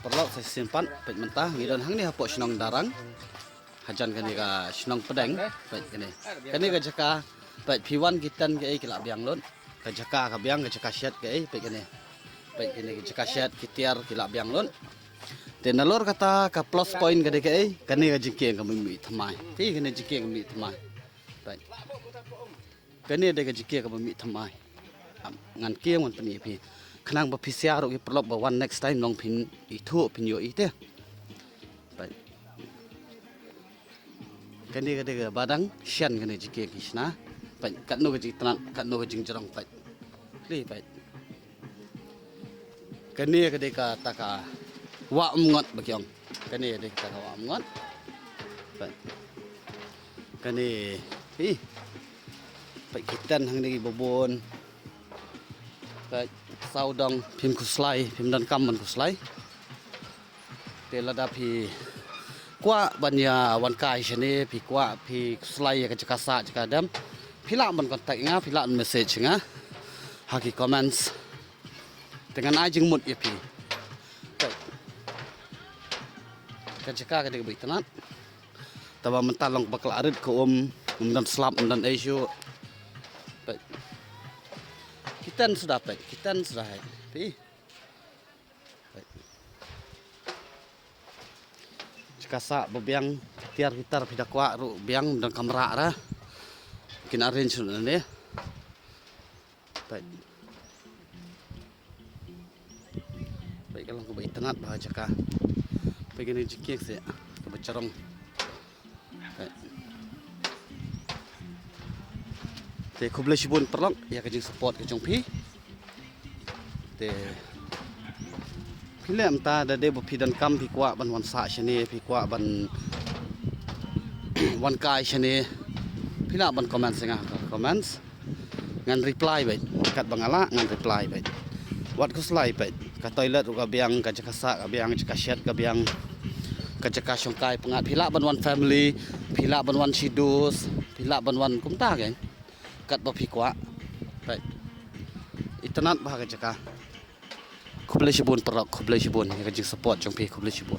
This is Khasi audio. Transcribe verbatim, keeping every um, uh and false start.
Paralok sa shisien pat, peit mynta ngi don hangne hapoh shnong Darang. Hajan kane ka shnong Pdeng, peit kane. Kane ka jaka, peit phi wan ki tent kaei ki la biang lut. Ka jaka ka biang, ka jaka shet kaei, peit kane. Peit kane ka jaka shet ki tiar ki la biang lut. Te nalor kata ka plus point ka dei kaei, kane ka jingkieng kaba mih thymmai. Peit kane jingkieng kaba mih thymmai. Peit. Kane dei ka jingkieng kaba mih thymmai. Am, ngan kieng wan pyni ïa phi. Khnang ba phi sngewthuh ruh ki paralok ba wan next time long phin ithuh phin ïohi te. Peit. Kane ka dei kaba dang shen kane jingkieng ki shna. Peit, katno ka jingitynnad, katno ka jingjrong peit. Kli peit. Kane ka dei kata ka wah umngot ba ki ong. Kane ka dei kata ka wah umngot. Peit. Kane, hi. Peit ki tent hangne kiba bun. Peit, sawdong, phim khuslai, phim donkam ban khuslai. Te lada phi kwah ban ïa wan kai shane, phi kwah, phi khuslai ïa ka jaka sah jaka dem, phi lah ban contact nga, phi lah ban message nga ha ki comments. Te ngan ai jingmut ïa phi. Peit. Ka jaka ka dei kaba itynnad. Tangba mynta long ba ka la rit ka um, um don slap, um don ei shuh. Peit. Ki tent suda peit, ki tent suda hai. Phi. Peit. Jaka sah ba biang, tiar ki tiar phi da kwah ruh biang, don kamra ra. Kin arrange ruh ne. Peit. Peit ka long kaba itynnad bha jaka. Peit kane jingkieng seh kaba jrong. Peit. Te khublei shibun paralok ïa ka jingsupport ka jong phi. Te phi leh mynta da dei ba phi donkam phi kwah ban wan sah shane, phi kwah ban wan kai shane, phi lah ban comment sha nga ha ka comments. Ngan reply beit, katba nga lah ngan reply beit. Wat khuslai beit, ka toilet ruh ka biang, ka jaka sah ka biang, jaka shet ka biang, ka jaka shongkai pyngngad. Phi lah ban wan family, phi lah ban wan shi dost, phi lah ban wan kumta kein. Katba phi kwah. Peit. Itynnad bha ka jaka. Khublei shibun paralok, khublei shibun ïa ka jingsupport jong phi, khublei shibun.